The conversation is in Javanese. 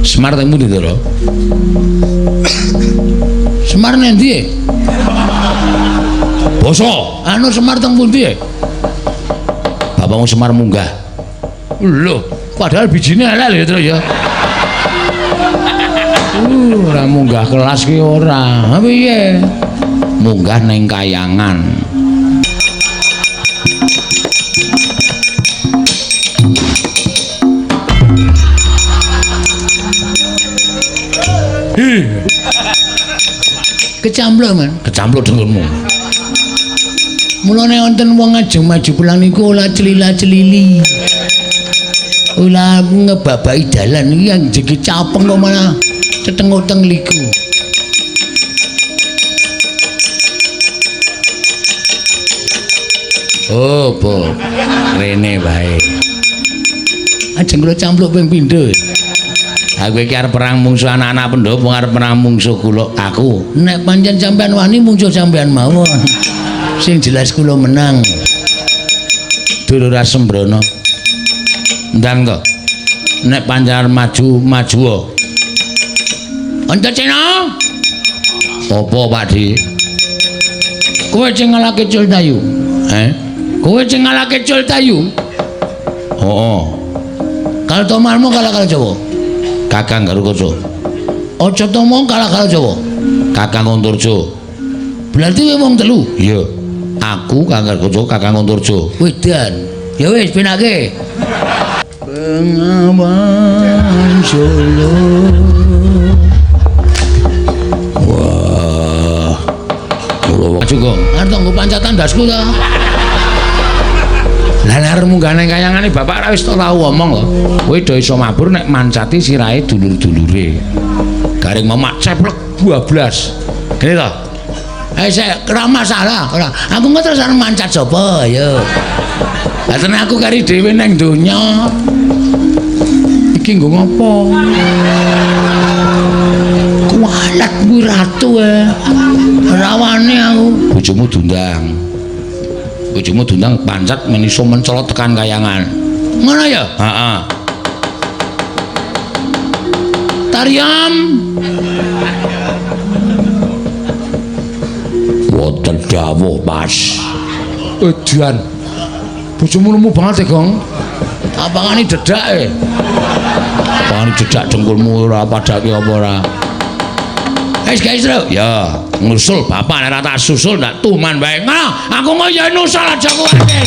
Semar teng pundi, Ndara? Semar nang ndi? Basa, anu Semar teng pundi? Bapakmu Semar munggah. Lho, padahal bijine elek lho, Tru ya. Ora munggah kelas ki ora. Ha piye? Munggah ning kayangan. Hi. Kecampluk, Man. Kecampluk dengkulmu. Mulane wonten wong ajeng maju pelang niku ora celila-celili. Ora ngebabaki dalan iki jege capeng kok malah cetenguk-teng liku. Oh, po. Rene wae. Ajeng kula campluk ping pindho. Aku iki arep perang mungsuh anak-anak Pandhawa, arep perang mungsuh kula aku. Nek pancen sampean wani mungsuh sampean mawon. Sing jelas kula menang. Dulur Sembrono. Ndang to. Nek pancen maju, maju. Antasena. Apa, Pak Di? Kowe sing ngalahke Cultayu. Eh? Kowe sing ngalahke Cultayu? Heeh. Kaltomalmu kalah karo Jawa. Kakang Garukaca. Aja tomo kalah karo Jawa. Kakang Antarja. Berarti kowe wong telu? Iya. Aku Kakang Garukaca, Kakang Antarja. Wedan. Ya wis pinake. Bengawan Solo. Wah. Kula juga arep nggo pancatan ndasku ta. Lah nek arep munggah nang kayangane bapak ora wis tau omong lho. Kowe do iso mabur nek mancati sirahe dulur-dulure. Garing mamak ceplek 12. Kene to. Eh sik ora masalah, ora. Aku engko terus arep mancat sapa ya. Lah tenan aku kari dhewe nang donya. Iki nggo ngopo? Kualat kuwi ratu e. Rawane aku. Bojomu diundang. Bojomu diundang pancat men iso mencolot tekan kayangan. Ngono ya? Heeh. Tariam. Wonten dawuh, Mas. Edan. Bojomu lemu banget e, Gong. Apakane dedak e? Apakane dedak dengkulmu ora padake apa ora? Wis guys, Tru. Ya, ngusul bapak nek ora tak susul ndak tuman wae. Ngono, aku mau ya nusul aja kuwatir.